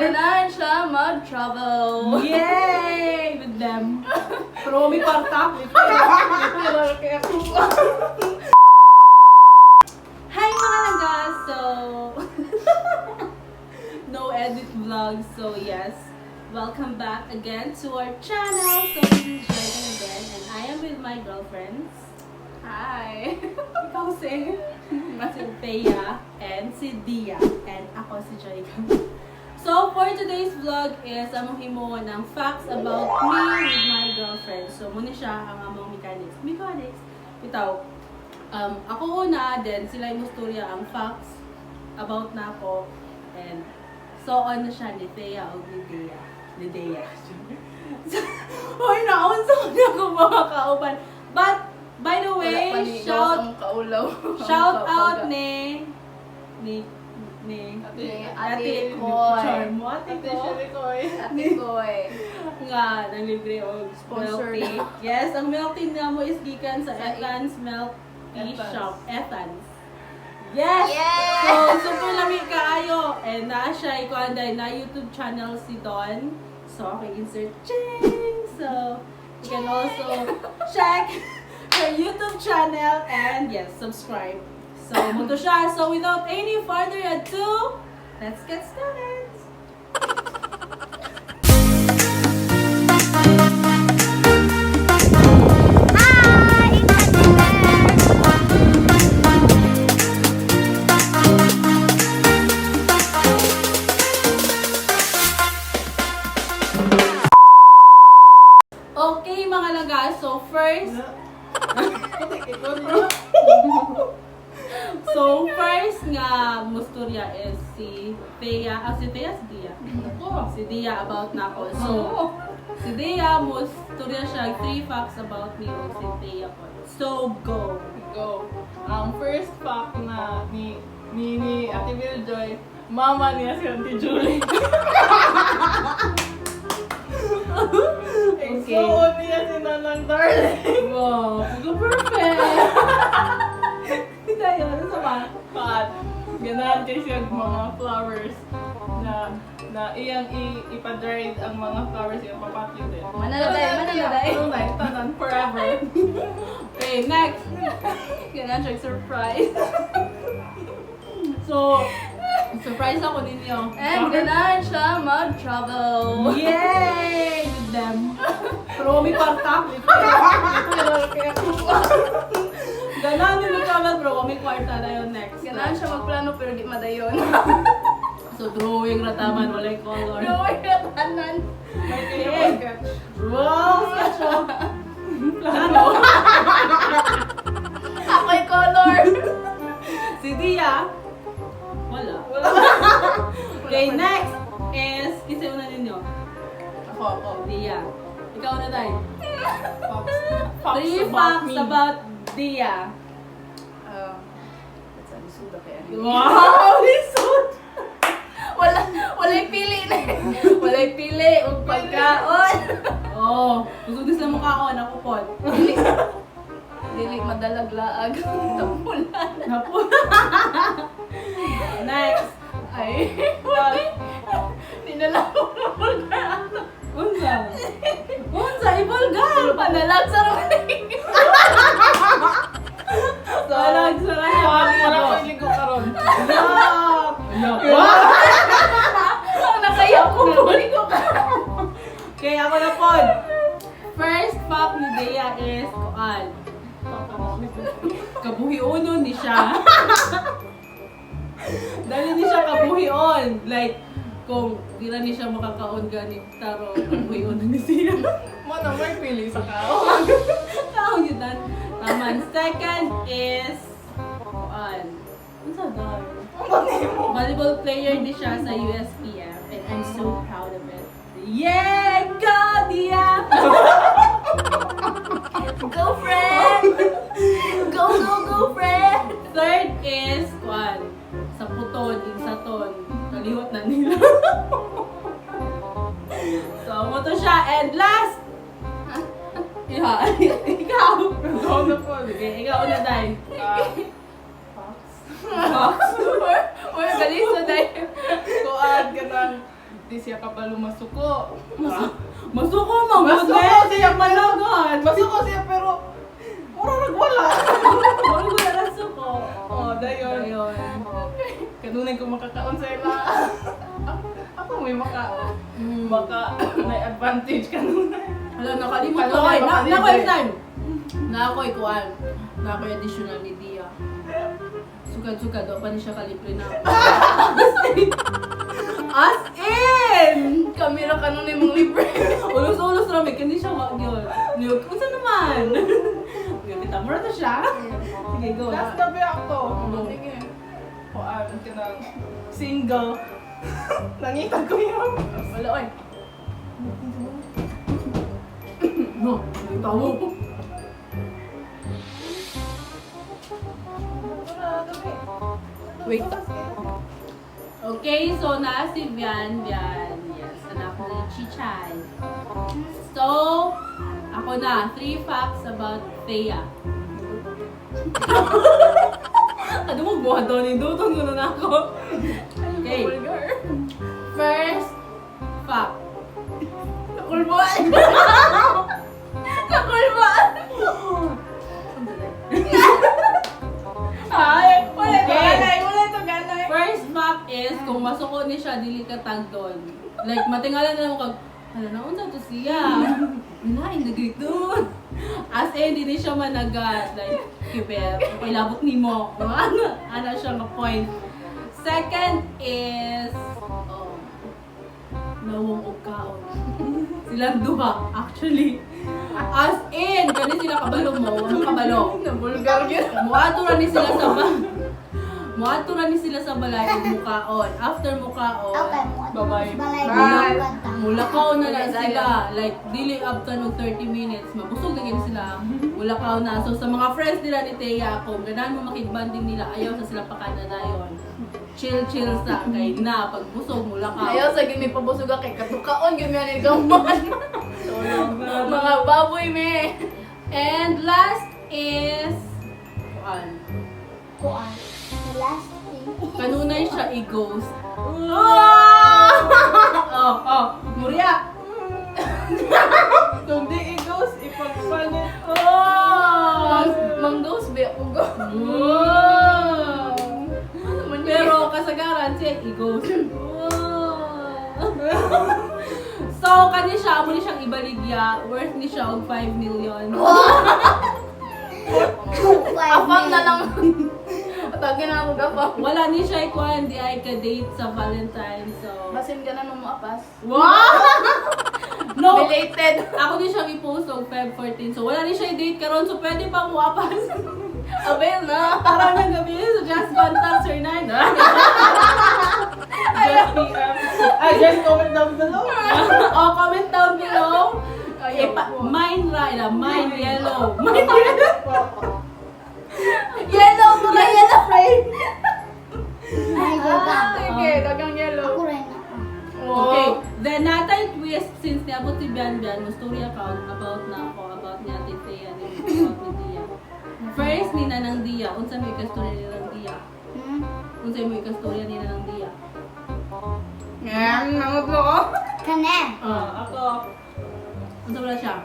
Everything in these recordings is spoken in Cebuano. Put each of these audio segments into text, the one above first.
Ganahan siya mag-travel. Yay! With them. Pero may kwarta. Hi, mga langga! So, no edit vlog. So yes, welcome back again to our channel. So this is Jordan again and I am with my girlfriends. Hi! Ikaw si Thea and si Dia. And ako si Joyka. So for today's vlog is among himuon ang facts about me with my girlfriend. So muna siya ang among mechanics. Mechanics. Bitaw. Ako una, then sila yung musturya ang facts about na ako. And so on na siya ni Thea o ni Dea. Ni Dea. Hoy, naunsa ko na ako mga kauban. But, by the way, Wala pa ni shout gawas ang kaulaw. Shout out ni Ni Ate Koy. Char mo, Ate Ate Koy. Sherry Koy. Ate Koy. Nga, nanglibre og Sponsor milk tea. Yes, ang milk tea na mo is gikan sa Sa Ethan's Milk Tea Ethan's. Shop. Ethan's. Yes! Yeah! So, super lami kaayo. And naa siya, ikuan dahil na YouTube channel si Don. So, okay, insert ching! So, you can also check her YouTube channel and yes, subscribe. So, muto siya. So, without any further ado, let's get started! Hi! Okay, mga langga. So, first, so, first nga musturya is si Thea. Ah, si Thea, si Dia. Si Dia about na ako. So, si Dia, musturya siya three facts about me o si Thea po. So, go! Go. Ang first fact na ni Ate Joy, mama niya si Auntie Julie. Okay. Igsuon niya si Nanang Darling. Wow, go perfect! Tayo, ano sa ba? Pat, ganahan kay siya og mga flowers na na iyang ipa-dried ang mga flowers iyang papatyo din. Mananaday, mananaday. Mananaday, tanan forever. Okay, next! Ganahan siya surprise. So, surprise ako ninyo. And ganahan siya mag-travel. Yay! With them. Pero may kwarta. Ganon din mag-travel bro. May kwarta na yun next. Ganahan siya magplano pero di madayon. So, drawing rataman, walay color. Drawing na tanan. May kayo Okay. sketch. Wow! Sketch oh. Plano. Ako'y color. Si Dia. Wala. Wala. Okay, next is, kasi una ninyo. Ako, ako. Dia. Ikaw na tayo. Facts. Facts Three about facts me. about Dia. That's ang suda kay ano. Wow! Lisod! Wala, walay pili na. Walay pili ug pagkaon. Oh, gusto din sila mukhaon. Ako po. Dili, dili madalag laag. Tapulan. Napo. Next. Ay, di na lang ako mabulgar. Unsa? Unsa? Ibulgar! Panalag sa rin. So, Walang sa Wala, wala ko iligo karon. Yuck! Ang nakayak ko ko ka. Okay, ako na pod. First fact ni Dea is kuan. Kabuhionon ni siya. Dali ni siya kabuhion. Like, kung di na ni siya makakaon gani taro, kabuhionon ni siya. Mo na may pili sa kao. Tao yun dan. Taman. Second is kuan. Unsa daw? Volleyball player ni siya sa USPF and I'm so proud of it. Yeah! Go, Dia! Go, friend! Go, go, go, friend! Third is, kuan, sa puton, igsaton. Kaliwat na nila. So, mo to siya. And last, yeah, ikaw. Ikaw na po. Okay, ikaw na, Day. Ah, facts. Fox. Or galis na dahil. Kuan, kanang Di siya kabalo masuko. Masuko man gud Masuko eh. siya Managan. Masuko siya pero mura nagwala. Wala ko na suko. Oh, dayon. Dayon. Kanunay ko makakaon sa ila. Ako may maka may advantage kanunay. Hala, nakalimot ko. Kanunay Ay, na, makalibre. na ko time. Na ako'y kuan. Na ako'y additional ni Dia. Sugad-sugad, wa pa ni siya kalibre na. As in! Kamera kanunay mong libre. Ulos-ulos ra may kani siya wa gyud. Niyog, unsa naman? Gyud kita mo ra to siya. Sige, go. Last gabi ako. Sige. Kuan kanang single. Nangita ko yun. Wala oy. No, may tawo. Wait. Okay, so na si Bian Bian. Yes, anak ni Chichay. So, ako na. Three facts about Thea. Ano mo, buhat daw ni Dutong ko na ako. Okay. Vulgar. First fact. Nakulbuan. Nakulbuan. Ay, wala ito Okay. ganay. Wala ito ganay. First fact is, kung masuko ni siya, dili ka tag doon. Like, matingala na lang kag, hala na, unsa to siya? Minain na gito. As in, hindi siya managat. Like, kiber, okay, labot ni mo. Ano, ano siya nga point. Second is, oh, nawong og kaon. Silang duha, actually. As in, kani sila kabalo mo, ano kabalo? Nabulgar yun. Muato ra ni sila sa ba. Muato ra ni sila sa balay ug mukaon. After mukaon, Okay, mo. Bye-bye. Balay. Bye. mulakaw na lang sila. Like dili after og 30 minutes, mabusog na gid sila. Mulakaw na. So sa mga friends nila ni Thea, kung ganahan mo makibanding nila, ayaw sa sila pakana na yon. Chill chill sa kay na pagbusog mulakaw. Ayaw sa gid may pabusog ka kay katukaon gyud mi ani gamon. Mga baboy me. And last is kuan. Kuan. The last thing. Kanunay siya i-ghost. Oh, Muria. Kung di i-ghost, ipagpalit. Oh! Mang ghost be ako go. Oh! Ano man yun? Pero kasagaran siya i-ghost. Oh! So, kani siya, amo ni siyang ibaligya, worth ni siya og 5 million. Afam na lang. Tawagin na ako gafam. Wala ni siya ikuan, di ay ka-date sa Valentine, so... Basin ka na nung apas. Wow! No! Belated. Ako din siyang i-post og Feb 14. So, wala ni siya i-date karon so pwede pa mo apas. Avail na. Parang ng gabi, so just contact Sir Nine. Just PM. Ay, just comment down below. O, comment down below. Ayaw Ipa, ko. mine ra, ila, mine yellow. Mine yellow. Yellow to na yellow frame. Ay, ka. Sige, dagang yellow. Ako rin ako. Okay. Then, natay twist since niabot si Bian Bian, mo story account about na ako, about ni Ate Thea, ni about ni Dia. First, ni Nanang Dia. Unsa mo ikastorya ni Nanang Dia? Hmm? Unsa mo ikastorya ni Nanang Dia? Nga, nangot mo ko. Kane. Ah, Ako. Unsa wala siya?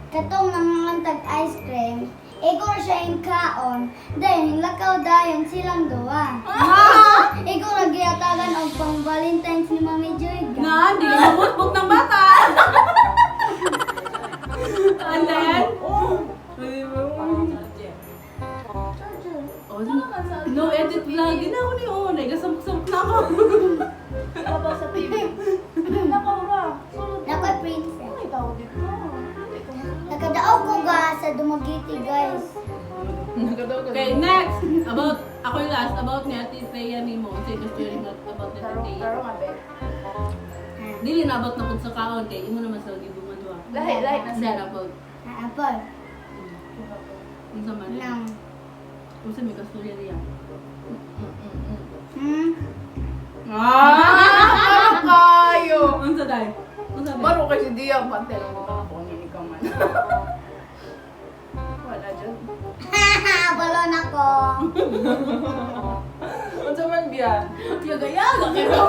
Katong nangangantag ice cream, ikaw na siya yung kaon, then lakaw dayon silang duwa. Ah! Ikaw na giyatagan og pang Valentine's ni Mami Joy. Na, hindi mabutbut ng bata. And then, Oh. Oh, no edit vlog. Hindi na ako ni Oh, nagasamok-samok na ako. Baba sa TV. Nakaura. Sulod. Nakoy princess. Ay, tao dito. Hindi ko masulod. Nakadaog ko ga sa Dumaguete, guys. Nakadaw ka. Okay, next. About, ako yung last, about ni Ate Thea ni mo. Say, gusto yun about ni Ate Tarong, Thea. tarong abe. Dili na about na kung sa kaon kay imo naman sa gibuman wa. Lahi, lahi na Sa siya. about. Apple. Unsa man? Nang. Unsa may kasturya niya? Hmm? Ah! Ano kayo? Unsa dai? Unsa ba? Maro kay si Dia, pante lang ko ako ni ikaw man. Wala dyan. Haha, balon ako. Unsa man biya? Yaga-yaga kayo.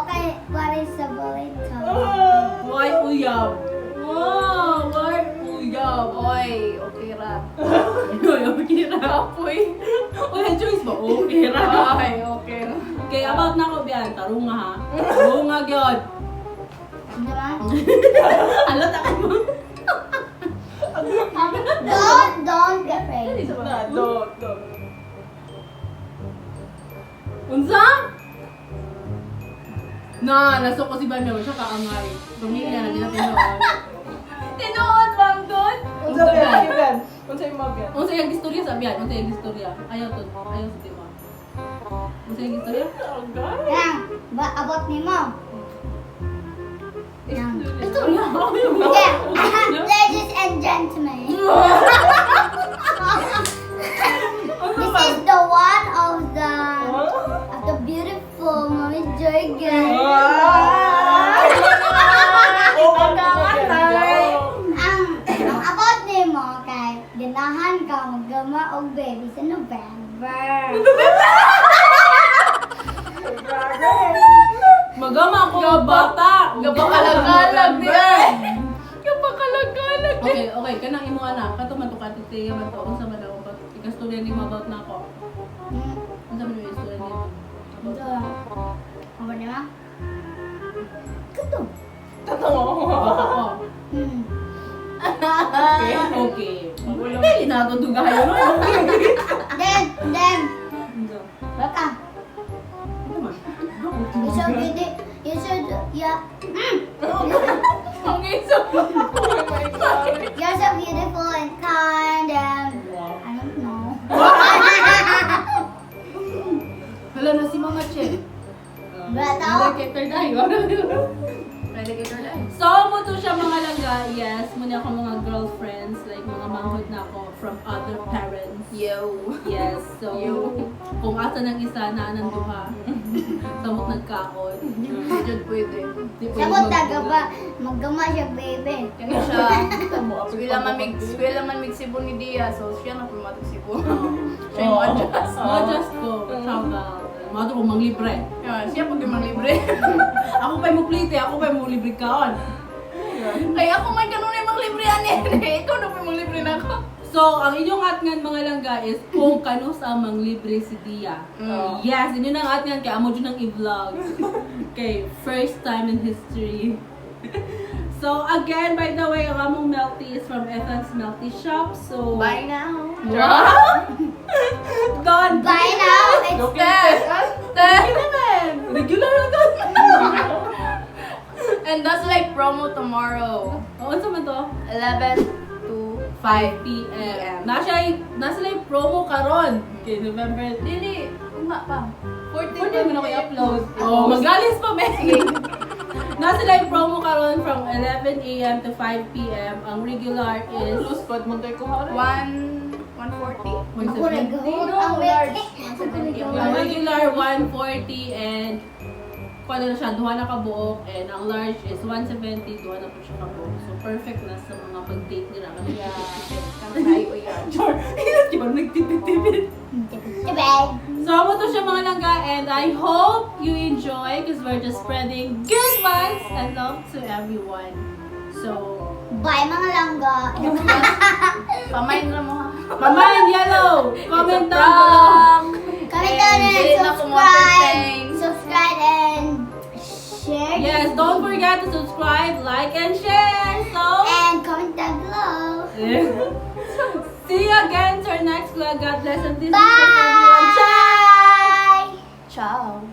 Okay, para sa balito. Why uyab? Wow, why uyab? Oy, okay ra. Uy, okay ra. Kapoy. Wala choice ba? Okay ra. Ay, okay ra. Okay, about na ko biyan. Tarunga ha. Tarunga gyud. Ano ba? Alat ako mo. Don't be afraid. Na, do, do. Unsa? Na, nasuko si Bamyo. Siya kaangay. Pamilya na din natin noon. Tinuod bang doon? Unsa biya? Sige, Bian. Unsa imo biya? Unsa yung istorya sa Bian? Unsa yung istorya? Ayaw to. Ayaw sa tema. Unsa yung istorya? Oh, God. Yang, ba abot ni mo. Yang. Istorya. Okay, ladies and gentlemen. This is the one of the beautiful Mommy Joy girl. Oh, Ang about ni mo kay ganahan ka maggama og baby sa November. Magama ako nga bata. Gapakalag-alag di ay. Gapakalag-alag. Okay. Kanang imo anak. Kato man to ka tite man to. Unsa man ako ba? Ikastorya nimo about na ako. Unsa man yung istorya nimo? Ito. About ni mo? Kato. Totoo. About ako. Okay. Okay. Dili na ako dugayo no. Okay. Then, Unsa? baka. Ano man? You should be, you should, yeah. Ang iso. Oh my God. You're so beautiful and kind and Wow. I don't know. Hala na si Mama Che. Bata. Dedicator tayo. Dedicator dai. So, mo to siya mga langga. Yes, muna ako mga girlfriends, like mga manghod na ako from other parents. Yo. Yes, so Yo. kung asa ng isa na anang duha. Samot nagkaon. Jud pwede. Di pwede Sabot taga ba maggama siya baby. Kani siya. Eskwela man mig Cebu ni Dia, so siya na pumatog Cebu. Siya yung adjust. Mo-adjust ko, travel. Mga to kung manglibre. Yeah, siya pag yung manglibre. Ako pa'y mo plate, ako pa'y mo libre kaon. Kaya ako man kanunay manglibre ani. Ikaw na pa manglibre na ako. So, ang inyong atngan mga langga is kung kano sa manglibre si Dia. Yes, inyo nang atngan kay amo dyan ang i-vlog. Okay, first time in history. So, again, by the way, ang among milk tea is from Ethan's Milk Tea Shop. So, Bye now. Wow! Done! Bye now. It's Te! Te! Regular na to! And that's like promo tomorrow. Oo, unsa man to? 11 to 5 p.m. Nasa yung promo karon. Okay, November. Dili, uma pa. 14 14 mo na ko i-upload. Oh, magalis pa, men. Nasa live promo karon from 11 a.m. to 5 p.m. Ang regular is Lose pod mo tayo kuha rin. 1 140. Ako rin 170. gahot No, ang large. milk tea. Ako rin Ang gahot. regular 140 and kuha na siya, duha na kabuok and ang large is 170, duha na po siya kabuok. So perfect na sa mga pag-date nila. Kasi Yeah. Kang o yan. Char, di ba nagtipid-tipid? Tibig. So, amo to siya mga langga and I hope you enjoy because we're just spreading good vibes and love to everyone. So, Bye mga langga. Pamain na mo ha. Mama in yellow! Comment down below! Comment down And and dili na ko mo subscribe. entertain. Subscribe and share. Yes, don't forget to subscribe, like, and share! So, And comment down below. see you again to our next vlog. God bless and peace. Everyone. Ciao! Bye. Ciao.